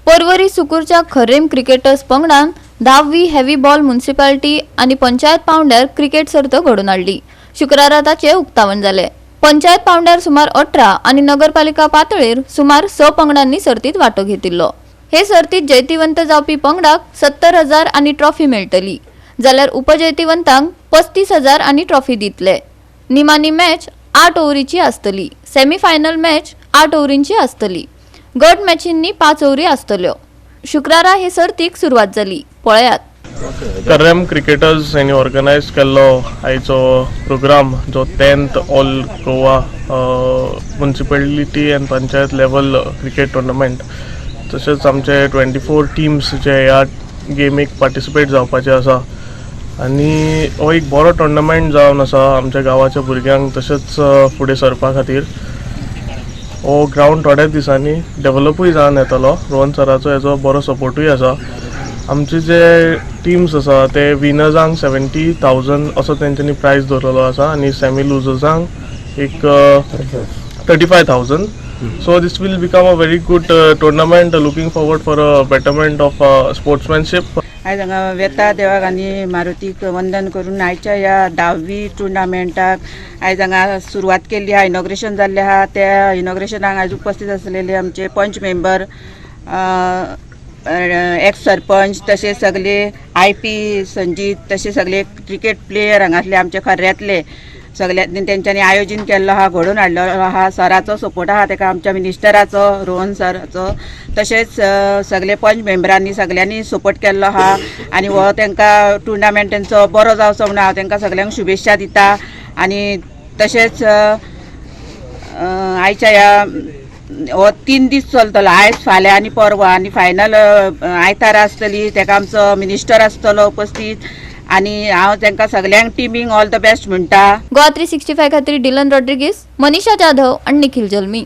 Porvorim सुकूरच्या खर्रेम cricketers पंगडान 10वी heavy ball municipality आनी पंचायत पावंड्यार क्रिकेट सर्त घडोवन हाडली. शुक्रारा ताचें उक्तावण जालें. पंचायत पावंड्यार सुमार 18 आनी नगरपालिका पातळेर सुमार स पंगडांनी सर्तीत वांटो घेतिल्लो. हे सर्तीत जैतिवंत जावपी पंगडाक 70,000 आनी ट्रॉफी मेळटली, जाल्यार उपजैतिवंतांक 35,000 आनी ट्रॉफी दितले. निमाणी मॅच 8 ओव्हरीची आसतली. सेमीफायनल मॅच 8 ओव्हरींची आसतली. गट मॅचींनी 5 ओव्हरी आसतल्यो. शुक्रारा हे सर्तीक सुरवात जाली. पळयात. कर्रेम क्रिकेटर्स यांनी ऑर्गनायज केल्लो आयचो प्रोग्राम, जो 10th All Goa Municipality and Panchayat level cricket tournament. तशेंच आमचे 24 टिम्स जे ह्या गेमीक पार्टिसिपेट जावपाचे आसा आनी हो एक बरो टुर्नामेंट जावन आसा आमच्या गांवाच्या भुरग्यांक तशेंच फुडें सरपा खातीर. हो ग्रावंड थोड्याच दिसांनी डेवलपूय जावन येतलो. रोहन सराचो हेजो बरो सपोर्टूय आसा. आमचे जे टिम्स आसा ते विनर्सांक 70,000 असो तेंच्यांनी प्रायज दवरलेलो आसा आनी सेमी लुजर्सांक एक 35,000. So this will become a very good tournament. Looking forward for a betterment of sportsmanship. आयज हांगा वेता देवाक आनी मारुतीक वंदन करून आयच्या ह्या 10वी टुर्नामेंटाक आयज हांगा सुरवात केल्ली आहा, इनॉग्रेशन जाल्लें आहा. त्या इनॉग्रेशनाक आयज उपस्थित आसलेले आमचे पंच मेंबर, एक्स सरपंच, तशेंच सगळे I P Sanjeet, तशे सगळे क्रिकेट प्लेयर हांगासले आमचे खर्ऱ्यांतले, सगळ्यांनी तेंच्यांनी आयोजन केल्लो आहा, घडोवन हाडलेलो आहा. सराचो सपोर्ट आहा तेका, आमच्या मिनिस्टराचो, रोहन सराचो, तशेंच सगळे पंच मेंबरांनी सगळ्यांनी सपोर्ट केल्लो आहा आनी हो तांकां टुर्नामेंट तेंचो बरो जावचो म्हणून हांव तांकां सगळ्यांक शुभेच्छा दिता. आनी तशेंच अ, अ, आयच्या ह्या हो 3 दीस चलतलो, आयज, फाल्यां आनी परवां, आनी फायनल आयतारा आसतली. तेका आमचो मिनिस्टर आसतलो उपस्थित आनी हांव तांकां सगल्यांक टिमींक ऑल the best म्हणटा. गोवा 365 खातीर डिलन रॉड्रिगीस, मनीषा जाधव आणि निखिल जल्मी.